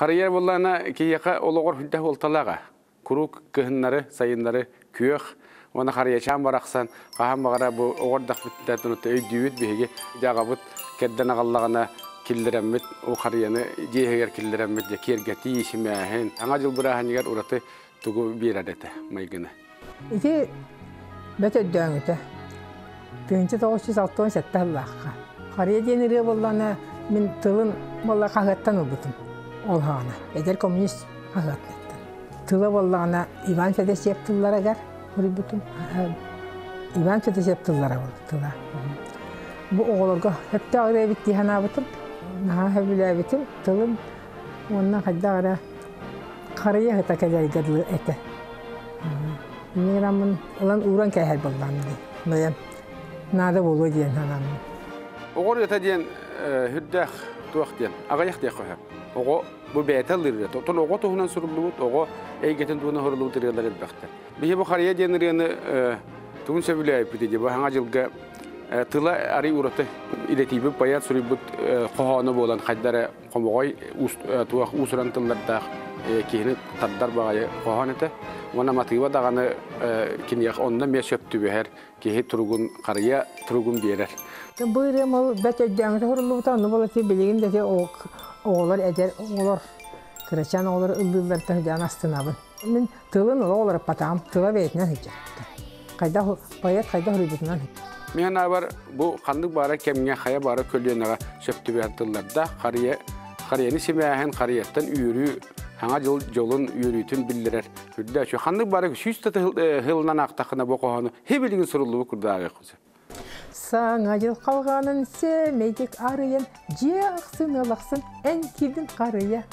Харыйа буоллаҕына киһиэхэ олоҕор үрдэх уолталааҕа. Куруук кыһыннары, сайыннары күөх уонна харыйачаан барахсан хаһан баҕара бу оҕордохпут өйдүүбүт биһиги дьаҕабыт кэрдэн аҕаллаҕына киллэрэммит ол харыйаны дьиэ иһигэр киллэрэммит дьэ киэргэтии, симээһин, Саҥа дьыл бырааһынньыгар ураты тугу биэрэр этэ майгыны. Ити бэт өйдөөҥүтэ. 1967 сыллаахха. Харыйа диэн ырыа буоллаҕына мин тылын буолла хаһыаттан ылбытым. Ол хаҕана. Эдэр коммунист хаһыаттан. Тыла буоллаҕына Иван Федосеев тылларыгар суруйбутум. Иван Федосеев тыллара буолла тыла. Бу оҕолорго сөптөөх ырыа эбит дии санаабытым. Наһаа сөбүлээбитим тылын уонна хайдах эрэ харыйа ыһыта кэлэргэ дылы этэ. Инньэ гынаммын ылан ууран кээһэр буоллаҕым дии. Бэйэм наада буолуо диэн санааммын. Оҕо ырыата диэн үрдээх туох диэн аҕыйах диэххэ сөп. Оҕо бу бэйэтэ ыллыыр ырыата. Оттон оҕо туһунан суруллубут, оҕо эйгэтин туһунан суруллубут ырыалар элбэхтэр. Биһи бу Харыйа диэн ырыаны тугун сөбүлээбиппит дии бу саҥа дьылга тыла арый ураты идэтийбит поэт суруйбут хоһооно буолан хайда эрэ хомоҕой туох уус-уран тыллардаах киһини тардар баҕайы хоһоон этэ. Уонна матыыба даҕаны киниэхэ онно эмиэ сөп түбэһэр киһи туругун харыйа туругун биэрэр. Бу ырыам ол бэрт өйдөөҥүтэ суруллубута, онно буола билигин да оҕолор эдэр оҕолор кырачаан оҕолор ыллыылларыттан сылдьан астынабын. Мин тылын олох уларыппатаҕым, тыла бэйэтинэн сылдьар. Хайдах поэт хайдах суруйбутунан. Мин санаабар бу ханнык баара кэмҥэ хайа баара көлүөнэҕэ сөп түбэһэр тыллардаах харыйа харыйаны симээһин харыйаттан үөрүү саҥа дьыл дьолун үөрүүтүн биллэрэр үрдээччи ханнык баара сүүс да тылынан аахтаххына бу хоһоону хибилигин суруллубут курдук ааҕыаххын сөп. Саҥа дьыл халҕанын сэмэйдик арыйан дьиэ ахсын ылахсын эн кирдин харыйа.